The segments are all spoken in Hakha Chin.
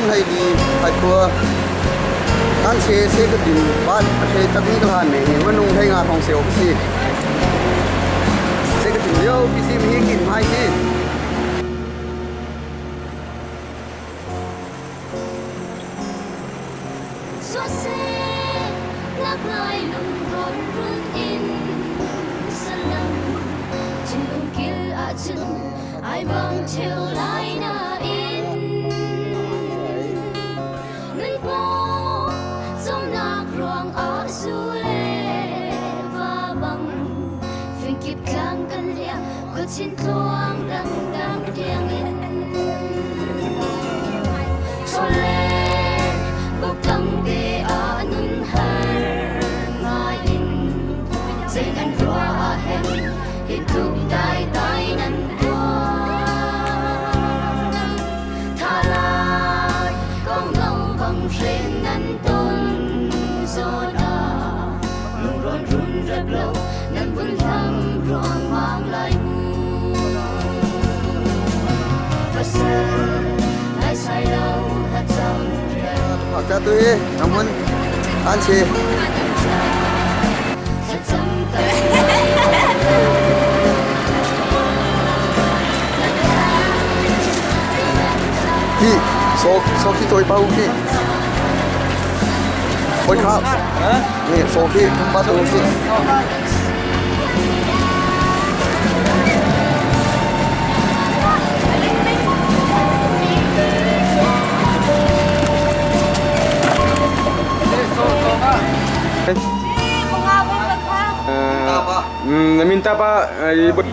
Kum 14 Paikhua kan che se ka tin bat a the tak ni ka hlan me hi manung hlei nga thong se ok si se ka tin lio pi si mi kin mai si. Ka tu hi namun an si. Hi, so so khi tôi bao khi. Ôi khá. Nè, so khi ba tôi khi. Minta pa ibu.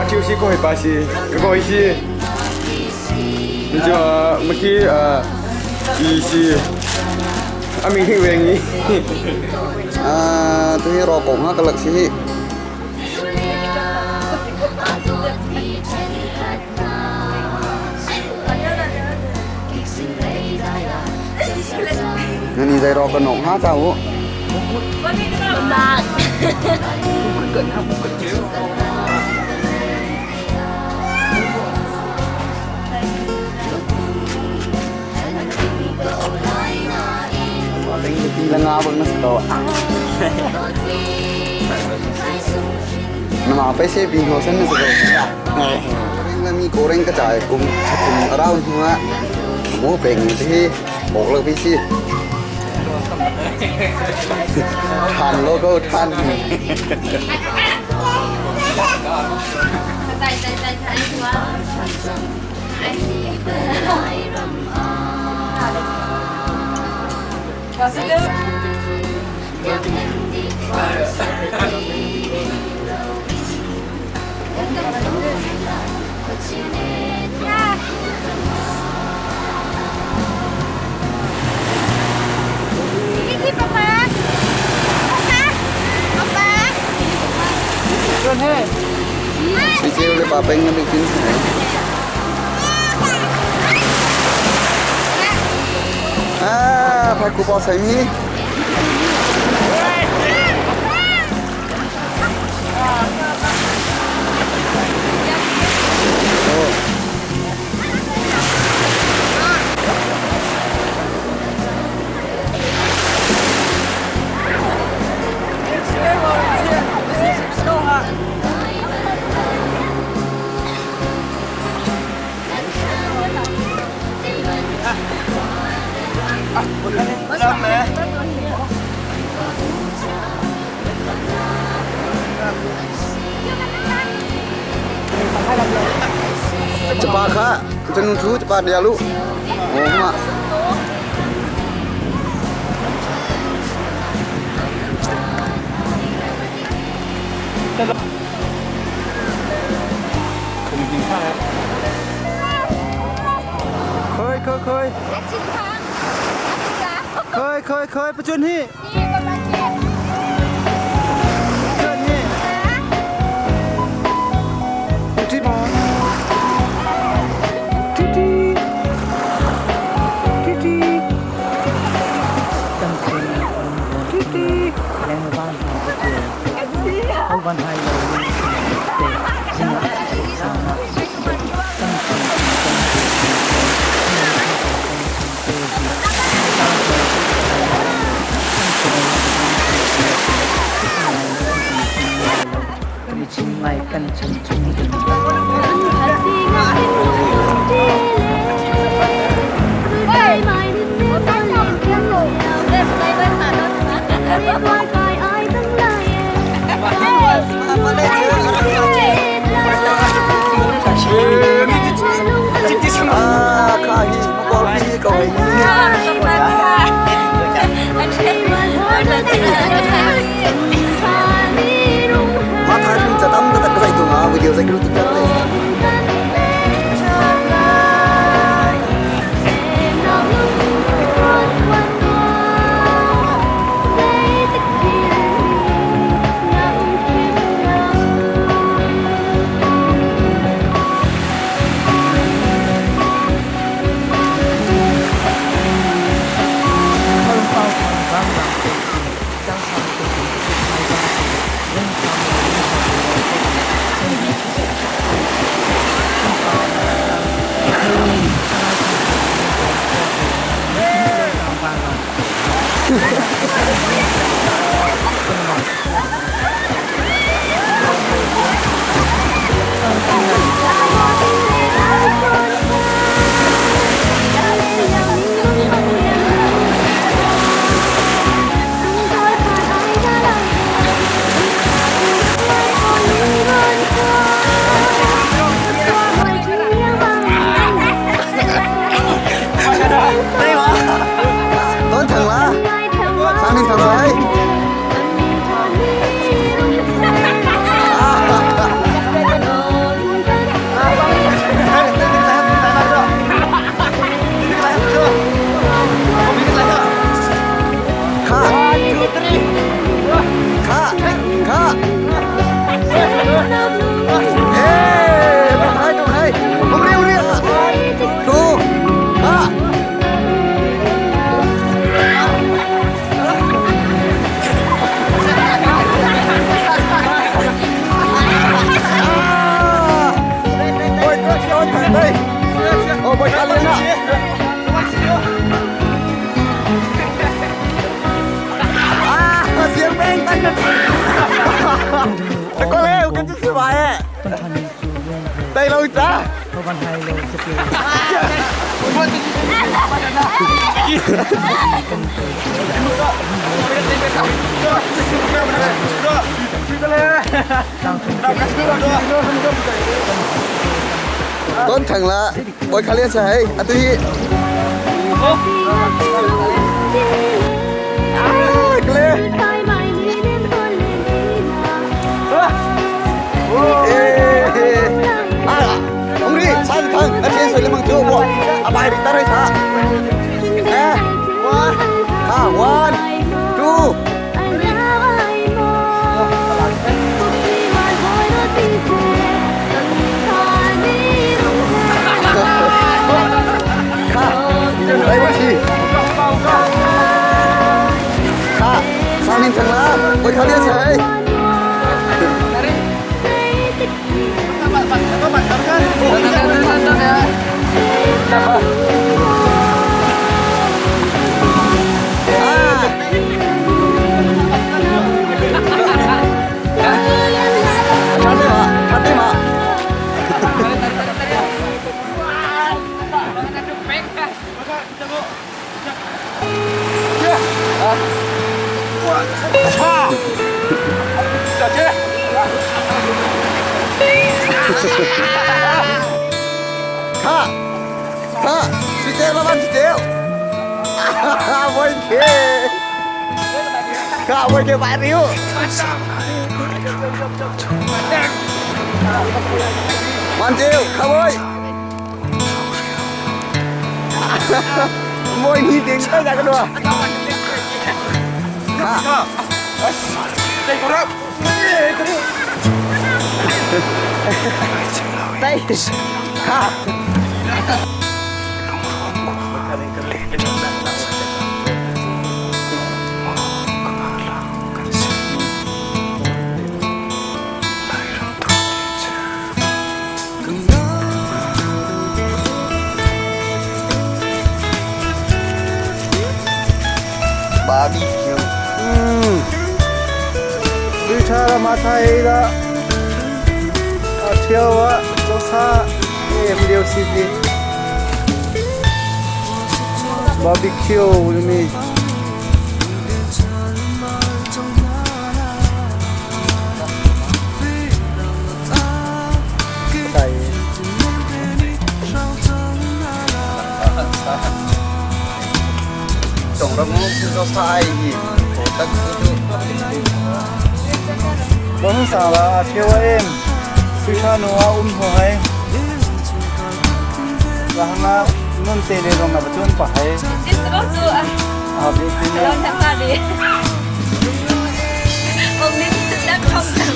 就是过去巴士，过去。你就เมื่อกี้อีซีอามิงเวงนี้ Tu hi ro ko ha ka lak si hi. Nani dai ro ka nong ha chao u. Ti la nga bang na sa to. Na ma pe se bi ho san na sa to. Reng la mi ko reng ka chai kum thum around hua. Mo peng ti bok la pi si. ทานโลโก้ทาน Si chiêu le pa peng na tin si. Ah, phai ku pa sai mi. Cepat kak, kita nunggu cepat dia lu. Oh mak. เคยเคยเคยเคยเคยเคยประจุนที่เชิญนี่ที่มอที่ที่ที่ที่ที่ที่ Đây. Ô, bơi khá lên ạ. À, siang beng tan. Có lẽ cái chút sự bài ấy. Đây lâu ta. Tôn thằng là bơi khá lên sẽ à tôi à cái à ông đi sao thằng nó trên sợi lên bằng chưa bộ à bài bị ta đây sao nè one à one two ค่ะได้บัญชีค่ะสานินทางละไปเขาเรียกใช้อ่าชัดได้มาชัดได้มาค่ะค่ะสิเจ้าละวันสิเจ้าโอ้ยเคค่ะโอ้ยเคไปริวมันเจ้าข้าเว้ยมวยนี่เด้งได้กันด้วยค่ะได้ค่ะ บาร์บีคิว 绿茶的马太的，啊，跳啊，做啥？M 六 C D。Barbecue นี่ไก่ ตรงระมุคือก็ใส่โหตั้งคือ บนสาระเทวเอ็มสุชาโนอาอุ้มหัวให้ลาหงานุ่นเตเลลงกับจุนปะให้อาบิกิน Alon thằng ta đi. Ông nín đang không thằng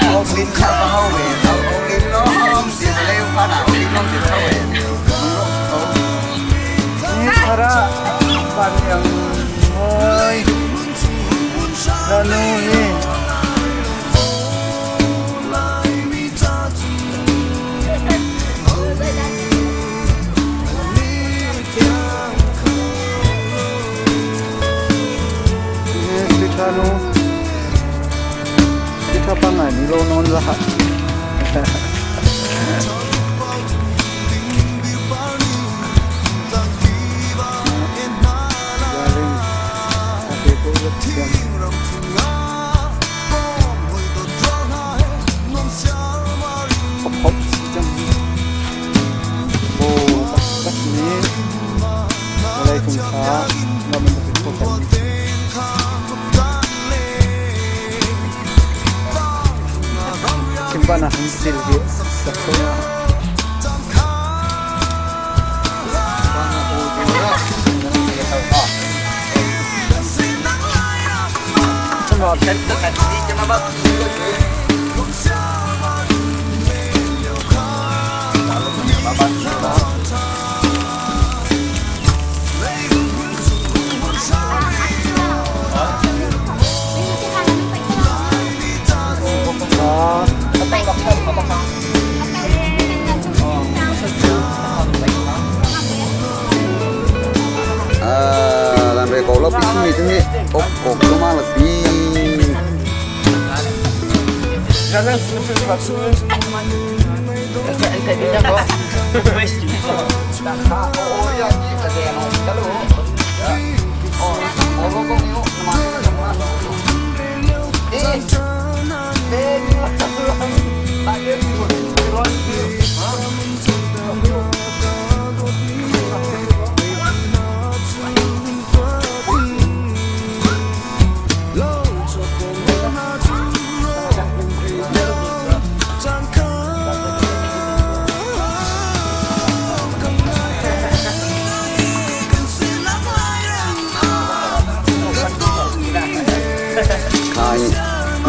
เอาลิ้นข้าวเข้าเวรเอาลิ้นน้องเสียเร็วพาหนาวลิ้นน้องเสียเข้าเวร นี่พระปันยังโอ้ยลานูนี่สุชาโนที่ชอบปังไหนนี่โลนนละ พบจังโอ้ตักนี้อะไรถุงช้าเรามันจะเป็นพวกกันชิมบ้านอาหารสิลเดียสักคนสำหรับ ฉันแต่ที่จะมาบ้า อ๋อ Mi tu hi ok kok luma la pi.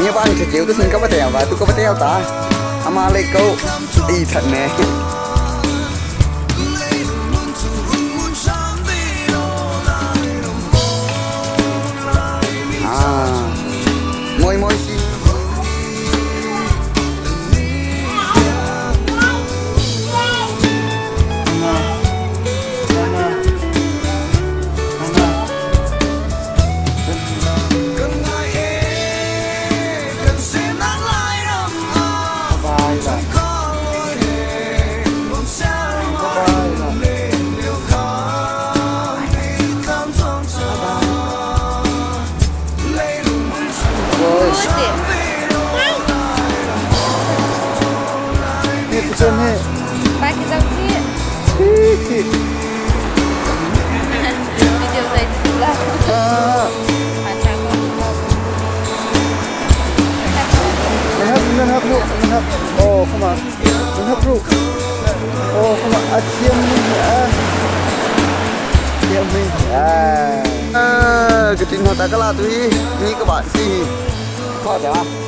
Nghe bạn thì chiếu tôi xin các bạn tèo và tôi có bạn tèo ta ama lấy câu y thật nè. À, môi môi xí. Vai la. Vai la. Ni tu ni. Ba ki zau ti. Ti. Video zai tu la. Ah. Nan hap lu, nan hap. Oh, come on. Nan hap lu. Oh, come on. A thiam mi a. Thiam mi. Ah. À, cái tin họ ta cái là tôi ni các bạn xí. Có chả?